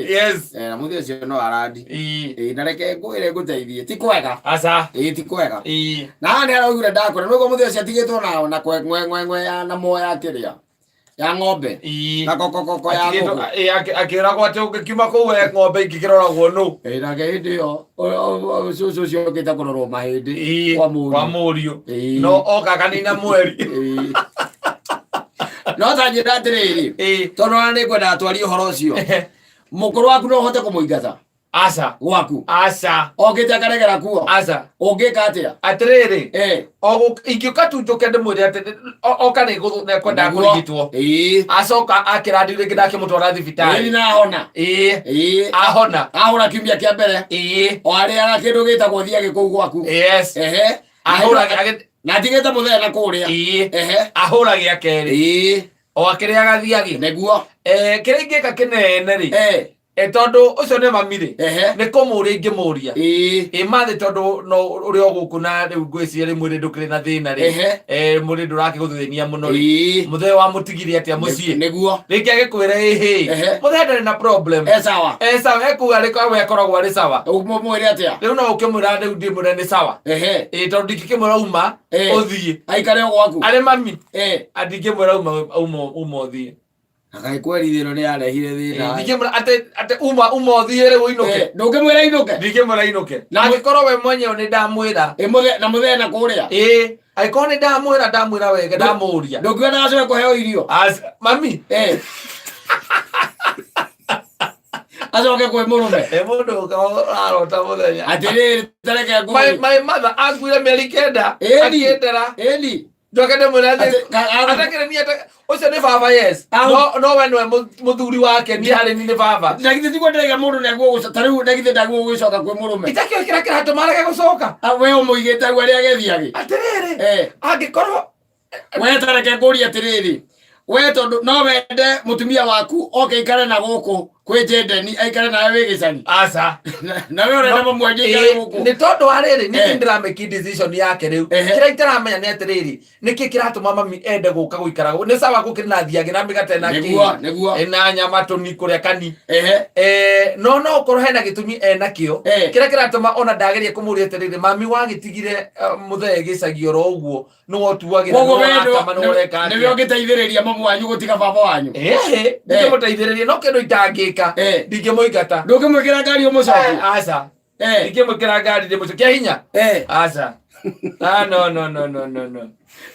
Yes. Eh, na mũthĩ ũcio no arandi. Ii. Ĩĩ, na reke ngwĩre ngũteithie ti kwega. Aca. Ĩĩ, ti kwega. Ii. Na haha nĩ araugire ndakwĩra nĩguo mũthĩ ũcio atigĩtwo na kwe ng'we ng'we ng'we ya na moya kĩrĩa ya ng'ombe Ii. na kokokoko ya Atigĩtwo- ngũkũ. ĩ, akĩragwo atĩ ũngĩkiuma kũu we ng'ombe ingĩkĩroragwo nũ. Ĩĩ, nake hĩndĩ ĩyo cũcũ ũcio okĩte kũrorwo mahĩndĩ Ii. kwa mũriũ. Kwa mũriũ. Ĩĩ. No oka akanina mweri. Ĩĩ. No ta njĩra atĩrĩrĩ, Ĩĩ. tondũ ona nĩ ngwendaga twarie ũhoro ũcio, mũkũrũ waku no ũhote kũmũingata Aca. gwaku? Aca. Okĩte akaregera kuo. Aca. Ũngĩka atĩa? Atĩrĩrĩ. Eh. Ingĩũka tu njũke ndĩmwĩre atĩ oka nĩ kwendaga Nĩguo. kũrigitwo. Ĩĩ. Acoka akĩra rĩngĩ ndakĩmũtwara Ĩĩ, thibitarĩ. nahona. Ĩĩ. Ĩĩ. Ahona. Ahũra kiumia kĩa mbere. Ĩĩ. O arĩaga kĩndũ gĩtagwo thiagĩ kũu gwaku. Yes. Ehe. Ahũra agĩ- Na ndigĩte mũthee na kũrĩa. Ĩĩ. Ehe. Ahũra gĩa kerĩ. Ĩĩ. O akĩrĩaga thiagĩ. Nĩguo. Eh, kĩrĩa ingĩka kĩnene rĩ. Eh. Eh, tondũ ũcio nĩ mami rĩ. Ehe. Nĩ kũmũria ingĩmũria. Ĩĩ. Ĩ mathĩ tondũ no ũrĩ o gũkũ na rĩu ngwĩciria rĩ mwĩrĩ ndũkĩrĩ na thĩna rĩ. Ehe. Eh, mwĩrĩ ndũrakĩgũthĩnia mũno rĩ. Ĩĩ. Mũthee wamũtigire atĩa mũciĩ? Nĩguo. Rĩngĩ agĩkwĩra ĩhĩ. Ehe. Mũthee ndarĩ na problem. E sawa. Eh, sawa ekuga rĩ we akoragwo arĩ sawa. Ũmwĩre atĩa? Rĩu no ũkĩmwĩra rĩu ndĩmwĩre nĩ sawa. Ehe. Ĩ tondũ ndingĩkĩmwĩra uma Eh. ũthiĩ. Aikare o gwaku. Arĩ mami. Eh. Ndingĩmwĩra uma ũthiĩ. Agaikweri thĩna nĩ yarehire thĩna. Ndingĩmwĩra atĩ uma ũthiĩ rĩu ũinũke. Eh, ndũngĩmwĩra inũke. Ndingĩmwĩra inũke. Na Na angĩkorwo we mwenyewe nĩ ndamwĩra. Ĩ mũthee na mũthee na kũrĩa. Ĩĩ. Angĩkorwo nĩ ndamwĩra wega ndamũria. Ndũngiuga ndagacoke kũheo irio. Mami. Eh. Acoke kwĩ mũrũme. Ĩ mũndũ ũrarota mũthenya. Atĩrĩrĩ tareke My, ngũrie. my mother akuire mĩeri 9. Ĩni. Akĩndera. Ĩni. Njoke ndĩmwĩre atĩ Atĩ- atakĩrĩ niĩ ũcio nĩ baba yes. Au. No no we nĩwe mũthuri wake niĩ harĩ niĩ nĩ baba. Na githĩ tiguo ndĩraiga mũndũ nĩaguo ta rĩu na githĩ ndaguo gũgĩcoka kwĩ mũrũme. Itakĩũĩ kĩrĩa kĩratũma arege gũcoka. Ah, we ũmũigĩte hau arĩa agethiagĩ. Atĩrĩrĩ. Eh. Angĩkorwo We ta reke ngũrie atĩrĩrĩ, we tondũ no wende mũtumia waku oke aikare na gũkũ kwĩ Jendeni aikare nawe wĩ gĩcagi? Aca. Na we ũrenda mũmwendia aikare gũkũ? Nĩ tondũ wa rĩrĩ nĩ Eh. ndĩramake decision yake rĩu. Ehe. Kĩrĩa itaramenya nĩ atĩrĩrĩ nĩkĩ kĩratũma mami ende gũka gũikara gũkũ? Nĩ sawa gũkĩrĩ na thiagĩ na mĩgate na Nĩguo, kĩ nĩguo. Eh, na nyama tũni kũrĩa kani. Ehe. Eh, no ũkorwo hena gĩtũmi enakĩo Eh. kĩrĩa kĩratũma ona ndageria kũmũria atĩrĩrĩ mami wagĩtigire mũthee gĩcagi oro ũguo nĩwe ũtuagĩra Koguo nĩwe we ũrakama nĩwe ũreka nĩwe atĩa. ũngĩteithĩrĩria mamu wanyu gũtiga baba wanyu? Ehe, ndingĩmũteithĩrĩria no kĩndũ itangĩka Eh. ndingĩmũingata. Ndũngĩmwĩkĩra ngari ũmũcokie? Eh, aca. Eh. Ndingĩmwĩkĩra ngari ndĩmũcokie hinya. Eh. Aca. Ah, no no no no no no.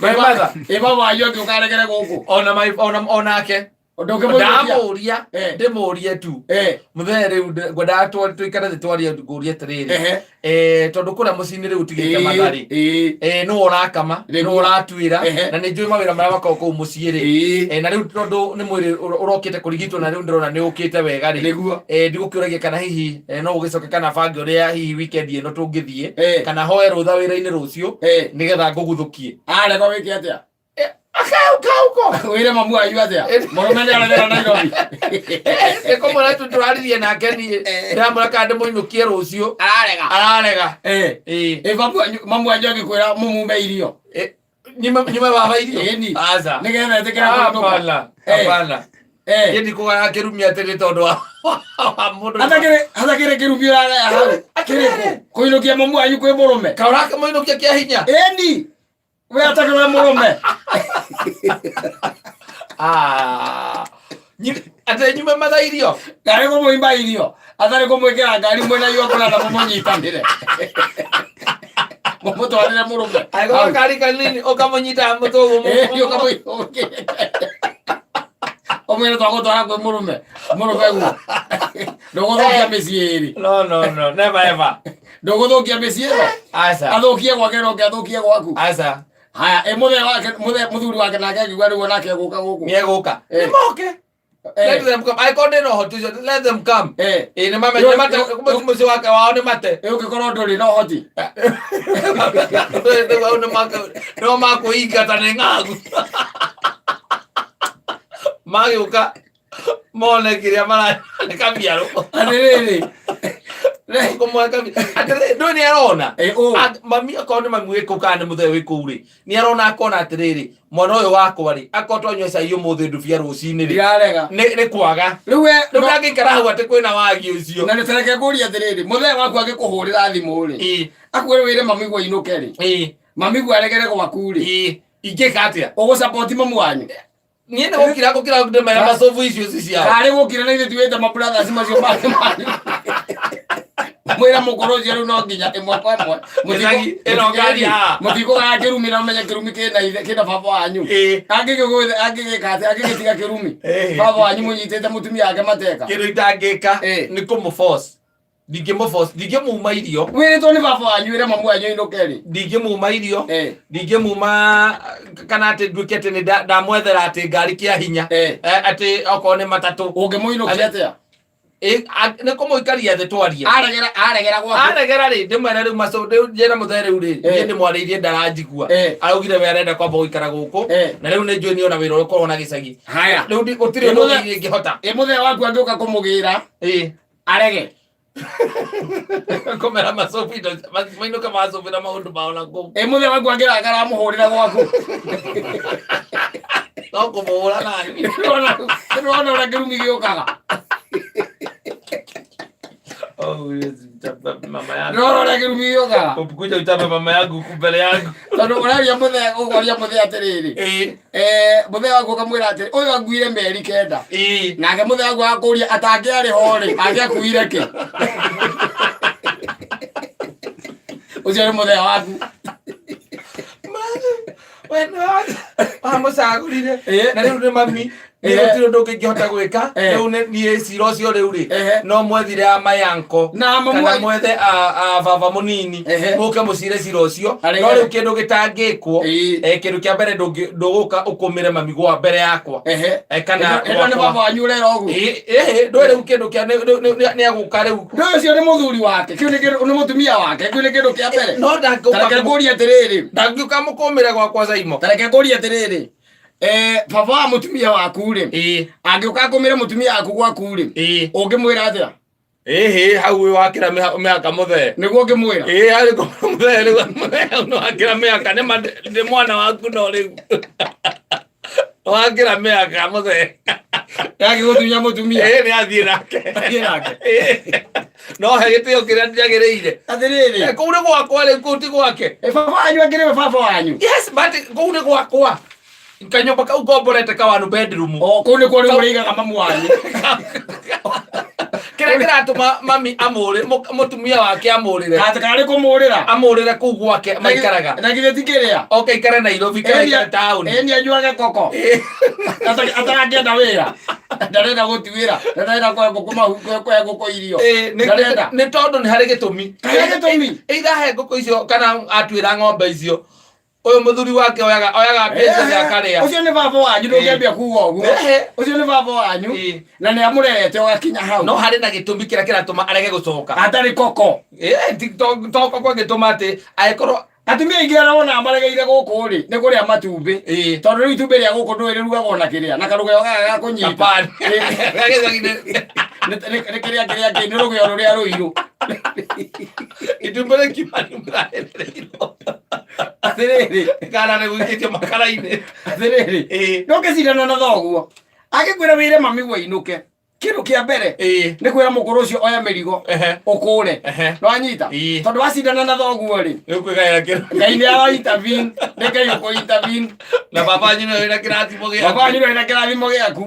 My mother. Ĩ baba wanyu angĩũka aregere gũkũ? Ona my ona onake. Ndũngĩmũinũkia? Ndamũria Eh. ndĩmũrie tu. Eh. Mũthee rĩu ngwendaga tũikare thĩ twarie ngũrie atĩrĩrĩ. Ehe. Eh, tondũ kũrĩa mũciĩ-inĩ rĩu ũtigĩte Ĩĩ, matharĩ. ĩĩ. Eh, nĩwe ũrakama Nĩguo. nĩwe ũratuĩra Ehe. na nĩ njũĩ mawĩra marĩa makoragwo kũu mũciĩ rĩ. Ĩĩ. Eh, na rĩu tondũ nĩ mwĩrĩ ũrokĩte kũrigitwo na rĩu ndĩrona nĩ ũkĩte wega rĩ. Nĩguo. Eh, ndigũkĩũragia kana hihi no ũgĩcoke kana bange ũrĩa hihi weekend ĩno tũngĩthiĩ Eh. kana hoe rũtha wĩra-inĩ rũciũ Eh. nĩgetha ngũguthũkie. Arega wĩke atĩa? Akauka Wĩre mamu wanyu atĩa? Mũrũme nĩ aregera Nairobi. Nĩkũmwĩra tu tũraririe nake niĩ ndĩramwĩra kana ndĩmũinũkie rũciũ. Ararega. Ararega. Eh. Ĩĩ. Ĩ mamu wanyu angĩkwĩra mũmume irio? Eh, nyume baba irio? Ĩni. Aca. Nĩgetha ĩtĩkĩre kũinũka. Hapana. Eh. Hapana. Eh. Niĩ ndikũgaya kĩrumi atĩ nĩ tondũ wa mũndũ. Hatakĩrĩ kĩrumi ũragaya hau. Kĩrĩkũ? Kũinũkia mamu wanyu kwĩ mũrũme. Kaũra akĩmũinũkia kĩa hinya. Ĩni. We atakĩrĩ mũrũme. Ah. Atĩ nyume matha irio. Ngari kũmũimba irio. Atarĩ kũmwĩkĩra ngari mwĩna igongona na mũmũnyitanĩre. Mũmũtwarĩre mũrũme. Angĩkorwo kari kanini ũkamũnyita mũtwe ũguo. Ĩĩ, ũkamũinũkia. Ũmwĩre twagũtwara kwĩ mũrũme. Mũrũme guo. Ndũgũthũkia mĩciĩ ĩrĩ. No no no, never ever. Ndũgũthũkia mĩciĩ ĩno. Aca. Athũkie gwake na ũngĩ athũkie gwaku. Aca. Haya, ĩ mũthee wake, mũthee mũthuri wake nake akiuga rĩu onake egũka gũkũ. Nĩ egũka. Eh. Nĩ moke. Eh. Let them come. Angĩkorwo ndĩ na ũhoti ũcio, let them come. Eh. Ĩ nĩ mame Yo- nĩ mate mũciĩ wake wao nĩ mate. Ĩ ũngĩkorwo ndũrĩ na ũhoti. Rĩu hau nĩo makũingata nĩ ng'agu. Magĩũka mone kĩrĩa mara nĩ kabiarũ. Atĩrĩrĩ. Kũmũhe kabia. Atĩrĩ, ndũĩ nĩ arona Ĩ, ũ. Mami akorwo nĩ mami wĩ kũu kana nĩ mũthee wĩ kũu rĩ, nĩ arona akona atĩrĩrĩ, mwana ũyũ wakwa rĩ, akorwo twanyua cai ũmũthĩ ndubia rũcinĩ rĩ, Ndirarega. nĩ kwaga. Rĩu we Rĩu ndangĩikara hau atĩ kwĩna wagi ũcio. Na nĩ tareke ngũrie atĩrĩrĩ, mũthee waku angĩkũhũrĩra thimũ rĩ, akwĩre wĩre mami guo ainũke rĩ, mami guo aregere gwaku rĩ, Ingĩka atĩa? Ũgũcapoti mamu wanyu? Niĩ nĩ gũkira ngũkira ndĩmere macobu icio ci ciao. Karĩ gũkira na ithuĩ tuĩte ma brothers macio mangĩ manyu. Mwĩra mũkũrũ ũcio rĩu no nginya ĩmwe kwa ĩmwe. Gĩcagi, ĩno ngari haha. Mũtikũgaya kĩrumi na ũmenye kĩrumi kĩna ithe kĩna baba wanyu. Angĩgĩgũthe angĩgĩka atĩa angĩgĩtiga kĩrumi. Baba wanyu mũnyitĩte mũtumia wake mateka. Kĩndũ itangĩka nĩ kũmũforce. Ndingĩmũforce, ndingĩmuma irio. Wĩrĩtwo nĩ baba wanyu wĩre mamu wanyu ainũke rĩ. Ndingĩmuma irio. Ndingĩmuma kana atĩ nduĩke atĩ nĩ ndamwethera atĩ ngari kĩa hinya. Atĩ okorwo nĩ matatũ. Ũngĩmũinũkia atĩa? Nĩ kũmũikaria thĩ twarie. Aregera aregera gwaku. Aregera rĩ, ndĩmwĩre rĩu maco rĩu njĩre mũthee rĩu rĩ, niĩ ndĩmwarĩirie ndaranjigua. Araugire we arenda kwamba gũikara gũkũ. Na rĩu nĩ njũĩ niĩ ona wĩra ũrĩa ũkoragwo na gĩcagi. Haya. Rĩu gũtirĩ ũndũ ũngĩ ingĩhota. Ĩ mũthee waku angĩũka kũmũgĩra arege. Kũmera macobu indo mainũke macobu na maũndũ mao na kũu. Ĩ mũthee waku angĩrakara amũhũrĩra gwaku. No kũmũhũra nani. Nĩwona ũrĩa kĩrumi gĩũkaga. Oh, yes, mchapa mama yangu. Nĩwona ũrĩa kĩrumi gĩũkaga. Ukuja uchape mama yangu huku mbele yangu. Tondũ ũraria mũthee ũkoria mũthee atĩrĩrĩ. Mũthee waku ũkamwĩra atĩrĩ ũyũ anguire mĩeri 9. Nake mũthee waku agakũria atangĩarĩ ho rĩ angĩakuire kĩ. Ũcio nĩ mũthee waku. We nĩ wamũcagũrire. Na rĩu nĩ mami. Niĩ gũtirĩ ũndũ ũngĩ ingĩhota gwĩka. Rĩu niĩ cira ũcio rĩu rĩ, no mwethire a mayanko Na mamu kana mwethe a baba mũnini, mũke mũcire cira ũcio. Arĩ No we. rĩu kĩndũ gĩtangĩkwo, kĩndũ kĩa mbere ndũgũka ũkũmĩre mami gwa mbere yakwa. Kana Ĩno nĩ gwakwa. baba wanyu ũrera ũguo. Ndũĩ rĩu kĩndũ kĩa nĩ agũka rĩu. Ndũĩ ũcio nĩ mũthuri wake, kĩu nĩ kĩndũ nĩ mũtumia wake, kĩu nĩ kĩndũ kĩa mbere. No ndangĩũka Tareke ngũrie atĩrĩrĩ. Ndangĩũka mũkũmĩre gwakwa Saimo. Tareke ngũrie atĩrĩrĩ. Baba wa mũtumia waku rĩ, angĩũka akũmĩre mũtumia waku gwaku rĩ, ũngĩmwĩra atĩa? Ĩhĩ, hau wĩ wakĩra mĩhaka mũthee. Nĩguo ũngĩmwĩra? Ĩĩ, harĩ kũmwĩra mũthee rĩu, mũthee hau nĩ wakĩra mĩhaka, nĩ ma ndĩ mwana waku no rĩu. Nĩ wakĩra mĩhaka mũthee. Yagĩgũtunya mũtumia. Ĩĩ, nĩ athiĩ nake. Athiĩ nake. Ĩĩ. No he gĩtĩo kĩrĩa njagĩrĩire. Atĩrĩrĩ. Kũu nĩ gwakwa rĩu, kũu ti gwake. Baba wanyu akĩrĩ we baba wanyu. Yes, but kũu nĩ gwakwa. Kanyũmba kau ngomborete ka one bedroom. O kũu nĩkuo rĩu ũrĩigaga mamu wanyu. Kĩrĩa kĩratũma mami amũrĩ mũtumia wake amũrĩre. Atĩ karĩ kũmũrĩra. Amũrĩre kũu gwake maikaraga. Na githĩ ti kĩrĩa? Oke aikare Nairobi kana aikare taũni. Ĩni anyuage koko. Atarakĩenda wĩra. Ndarenda gũtuĩra. Ndarenda kũhe ngũkũ mahu kũhe ngũkũ irio. Ndarenda. Nĩ tondũ nĩ harĩ gĩtũmi. Harĩ gĩtũmi. Either he ngũkũ icio kana atuĩra ng'ombe icio. Ũyũ mũthuri wake oyaga mbeca cia akarĩa. Ũcio nĩ baba wanyu ndũngĩambia kuga ũguo. Ũcio nĩ baba wanyu na nĩ amũrerete ũgakinya hau. No harĩ na gĩtũmi kĩrĩa kĩratũma arege gũcoka. Atarĩ koko. Ti to koko gĩtũma atĩ angĩkorwo atumia aingĩ arĩa wonaga maregeire gũkũ rĩ nĩ kũrĩa matumbĩ. Tondũ rĩu itumbĩ rĩa gũkũ ndũĩ rĩrugagwo na kĩrĩa na karũgeo gaka ga kũnyita. Kapani. Nĩ kĩrĩa kĩrĩa kĩ nĩ rũgeo rũrĩa rũirũ. Itumbĩ rĩkiuma nĩmũrarereirwo. Atĩrĩrĩ. Kana nĩ gũikĩtio makara-inĩ. Atĩrĩrĩ. Ndũngĩcindana na thoguo. Angĩkwĩra wĩre mami wainũke. Kĩndũ kĩa mbere nĩ kwĩra mũkũrũ ũcio oya mĩrigo ũkũre. Nĩwanyita? Tondũ wacindana na thoguo rĩ, Nĩ ũkwĩgaĩra kĩndũ. Ngai nĩ ara intervene, nĩ Ngai ũkũ intervene. Na baba wanyu nĩwe wĩna kĩrathimo gĩaku. Baba wanyu nĩwe wĩna kĩrathimo gĩaku.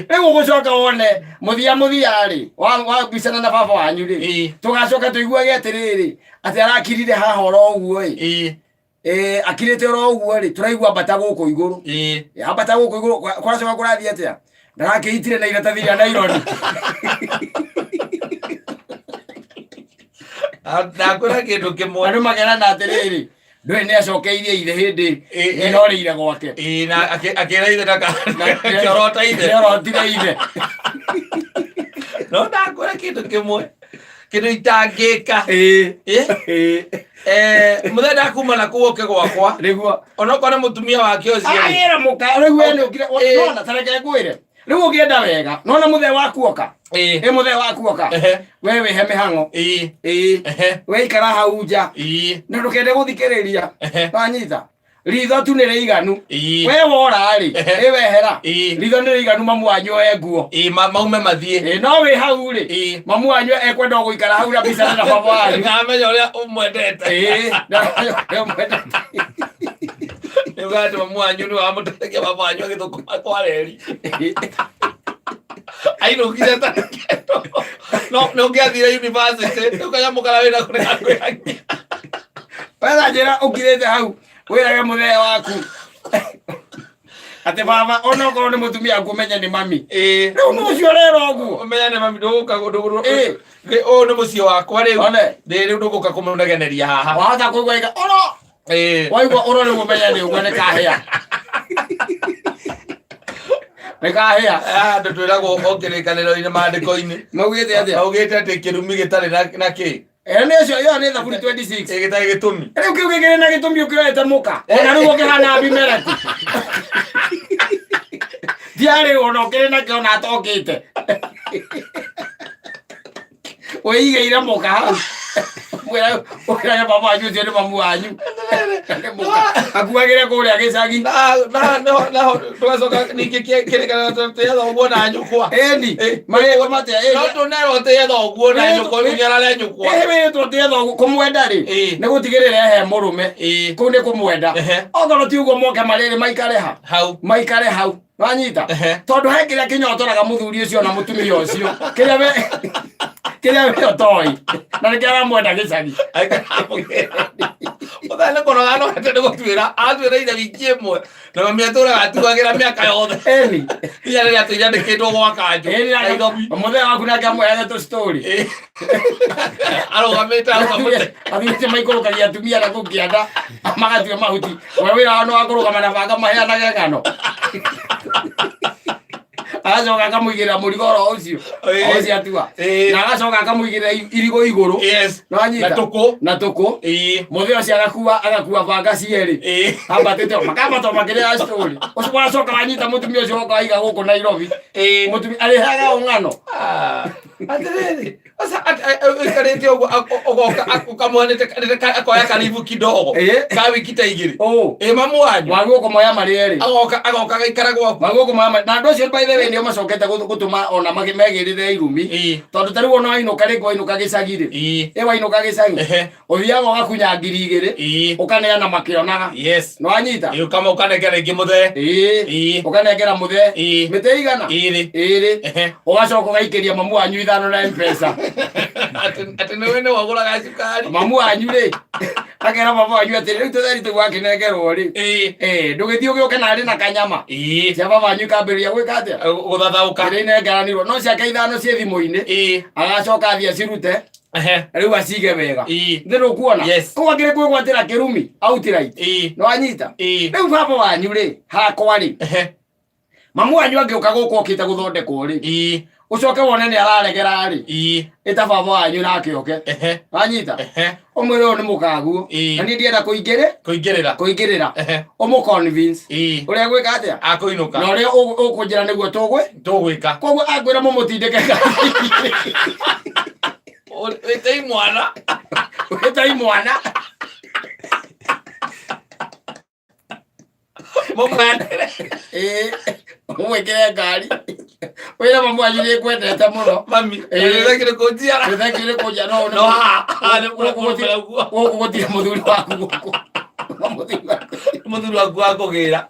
Rĩu ũgũcoka wone mũthia mũthia rĩ, wambicana na baba wanyu rĩ, tũgacoka tũiguage atĩrĩrĩ, atĩ arakirire haha oro ũguo ĩ. Akirĩte oro ũguo rĩ, tũraigua ambata gũkũ igũrũ. Ambata gũkũ igũrũ, kũracoka kũrathiĩ atĩa? Ndarakĩitire na iratathi rĩa naironi. Ndakwĩra kĩndũ kĩmwe. Andũ magerana atĩrĩrĩ, ndũĩ nĩ acokeirie ithe hĩndĩ ĩnorĩire gwake. Na akĩra ithe akĩorota ithe. Nĩorotire ithe. No ndakwĩra kĩndũ kĩmwe. Kĩndũ itangĩka. Mũthenya ndakuma na kũu oke gwakwa. Nĩguo. Onokorwo nĩ mũtumia wake ũcio rĩ. Agĩra mũka, rĩu we nĩũkire, nona, ta reke ngwĩre. Rĩu ũngĩenda wega nona mũthee waku oka. Ĩĩ. Ĩ mũthee waku oka. Ehe. We wĩhe mĩhang'o. Ĩĩ. Ĩĩ. Ehe. We ikara hau nja. Ĩĩ. Na ndũkende gũthikĩrĩria. Ehe. Wanyita. Ritho tu nĩ rĩiganu. Ĩĩ. We wora rĩ, Ehe. ĩ wehera. Ĩĩ. Ritho nĩ rĩiganu mamu wanyu oe nguo. Ĩĩ, maume mathiĩ. Ĩ no wĩ hau rĩ, Ĩĩ. mamu wanyu ekwenda o gũikara hau na mbica na baba wanyu. Ngamenya ũrĩa ũmwendete. Ĩĩ, na ũmwendete. Nĩ ugaga atĩ mamu wanyu nĩ wamũteithagia baba wanyu agĩthũkũma kwa reri. Ainũkire ta no nĩ ũngĩathire university rĩu kanyamũ karĩa wĩna kũrĩ gakwĩragia. Wetha njĩra ũkirĩte hau wĩrage mũthee waku atĩ baba onokorwo nĩ mũtumia waku ũmenye nĩ mami. Ĩĩ. Rĩu nũ ũcio ũrera ũguo? Ũmenye nĩ mami ndũgũka Ĩĩ. Ũyũ nĩ mũciĩ wakwa rĩu. One. Rĩ rĩu ndũgũka kũmũnegeneria haha. Wahota kũigua ĩga oro Ĩĩ. waigua oro rĩu ũmenye nĩ ũguo nĩ kahĩa. Nĩ kahĩa. Ah, andũ twĩragwo o kĩrĩkanĩro-inĩ maandĩko-inĩ. Maugĩte atĩa? Maugĩte atĩ kĩrumi gĩtarĩ na kĩ? Ĩyo nĩ ũcio ĩyo nĩ Thaburi 26. Ĩ, gĩtarĩ gĩtũmi. Rĩu kĩu gĩkĩrĩ na gĩtũmi ũkĩoete mũka. Ona rĩu ũkĩhana Abimeleku. Ndiarĩ ona ũkĩrĩ nakĩo ona atokĩte. Wĩigĩire mũka hau. Mwĩra ũkĩrage baba wanyu ũcio nĩ mamu wanyu. Nĩ mũka. Akuagĩre kũrĩa gĩcagi. Na tũgacoka ningĩ kĩrĩkanĩro tĩe thoguo na nyũkwa. Ĩni. Marĩgwo matĩa ĩni. No tũnerwo tĩe thoguo na nyũkwa ũnyarare nyũkwa. Ĩhĩ wĩrĩtwo tĩe thoguo kũmwenda rĩ Ĩĩ. nĩ gũtigĩrĩra ehe mũrũme. Ĩĩ. Kũu nĩ kũmwenda. Ehe. Okorwo ti ũguo moke marĩrĩ maikare ha. Hau. Maikare hau. Wanyita? Ehe. Tondũ he kĩrĩa kĩnyotoraga mũthuri ũcio na mũtumia ũcio. Kĩrĩa we kĩrĩa we ũtoĩ. Na nĩkĩo aramwenda gĩcagi. Mũthee nĩ kũnoga anogete nĩ gũtuĩra atuĩrĩire wiki ĩmwe na mami atũraga atuagĩra mĩaka yothe. Ĩni. Nginya rĩrĩa atũire andĩkĩtwo gwa kanjũ. Ĩni na Nairobi. mũthee waku nake amũheage tũ story. Ĩĩ. Arũgamĩte hau kamũtĩ. Athuri acio maikũrũkagia atumia na kũu kĩanda magatua mahuti. We wĩra wao nĩ wa kũrũgama na banga maheanage ng'ano. Agacoka akamũigĩrĩra mũrigo oro ũcio. Ĩĩ. O ũcio atua. Ĩĩ. Na agacoka akamũigĩrĩra irigũ igũrũ. Yes. Nĩwanyita? Na tũkũ. Na tũkũ. Ĩĩ. Mũthee ũcio agakua banga cierĩ. Ĩĩ. Ambatĩte makambata makĩrĩa story. Ũcio wacoka wanyita mũtumia ũcio woka waiga gũkũ Nairobi. Ĩĩ. Mũtumia arĩheaga o ng'ano. Ah, atĩrĩrĩ sasa ũikarĩte ũguo ũgoka ũkamwonete akoya karibu kidogo Ĩĩ. ka wiki ta igĩrĩ Ũ. ĩ mamu wanyu Wagwo kũmoya marĩ erĩ. agoka agaikara gwaku Wagwo kũmoya marĩ. Na andũ acio by the way nĩo macokete gũtũma ona megĩrĩre irumi. Ĩĩ. Tondũ ta rĩu ona wainũka rĩngĩ wainũka gĩcagi rĩ. Ĩĩ. Ĩ wainũka gĩcagi. Ehe. Ũthiaga ũgakunya 2000. Ĩĩ. Ũkaneana makĩonaga. Yes. Nĩwanyita? Ĩĩ, ũkama ũkanengera rĩngĩ mũthee. Ĩĩ. Ĩĩ. Ũkanengera mũthee. Ĩĩ. Mĩtĩ igana? Ĩĩrĩ. Ĩĩrĩ. Ehe. Ũgacoka ũgaikĩria mamu wanyu 5 na M-Pesa. Atĩ nĩwe nĩwe ũgũraga cukari. Mamu wanyu rĩ, akera baba wanyu atĩrĩ, rĩu tũtheri tũu wakĩnengerwo rĩ. Ĩĩ. Ĩĩ, ndũgĩthiĩ ũgĩũke narĩ na kanyama. Ĩĩ. Cia baba wanyu ikambĩrĩria gwĩka atĩa? Gũthathaũka. Iria inengeranirwo. No ciake 5 ciĩ thimũ-inĩ. Ĩĩ. Agacoka athiĩ acirute. Ehe. Rĩu acige wega. Ĩĩ. Nĩ ndũkuona? Yes. Koguo akĩrĩ kwĩgwatĩra kĩrumi outright. Ĩĩ. Nĩwanyita? Ĩĩ. Rĩu baba wanyu rĩ, hakwa rĩ, Ehe. mamu wanyu angĩũka gũkũ okĩte gũthondekwo rĩ, Ĩĩ. ũcoke wone nĩ araregera rĩ, Ĩĩ. ĩta baba wanyu nake oke. Ehe. Wanyita? Ehe. Ũmwĩre ũyũ nĩ mũkaguo. Ĩĩ. Na niĩ ndienda kũingĩrĩ, Kũingĩrĩra. kũingĩrĩra. Ehe. Ũmũ convince. Ĩĩ. Ũrĩa gwĩka atĩa? Akũinũka. Na ũrĩa ũkũnjĩra nĩguo tũgwĩ. Tũgwĩka. Koguo angwĩra mũmũtindĩke Wĩtei mwana. Wĩtei mwana. Mũmwendere. Ĩĩ. Ũmwĩkĩre ngari. Wĩra mamu wanyu nĩ ngwendete mũno. Mami, Ĩĩ. nĩ kũnjiara. Nĩ thengiũ nĩ kũnjiara. No, No, haha, nĩ kũrũmĩra guo. Gũkũ gũtirĩ mũthuri waku gũkũ. Mũthuri waku. Mũthuri waku wa kũgĩra.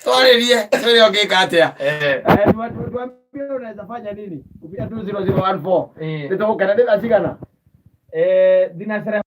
Twarĩrie, twĩre ũngĩka atĩa. Eh. Tuambie unaweza fanya nini kupitia 20014. Eh. Nĩ tũgũkena nĩ thaa cigana? Thinacara.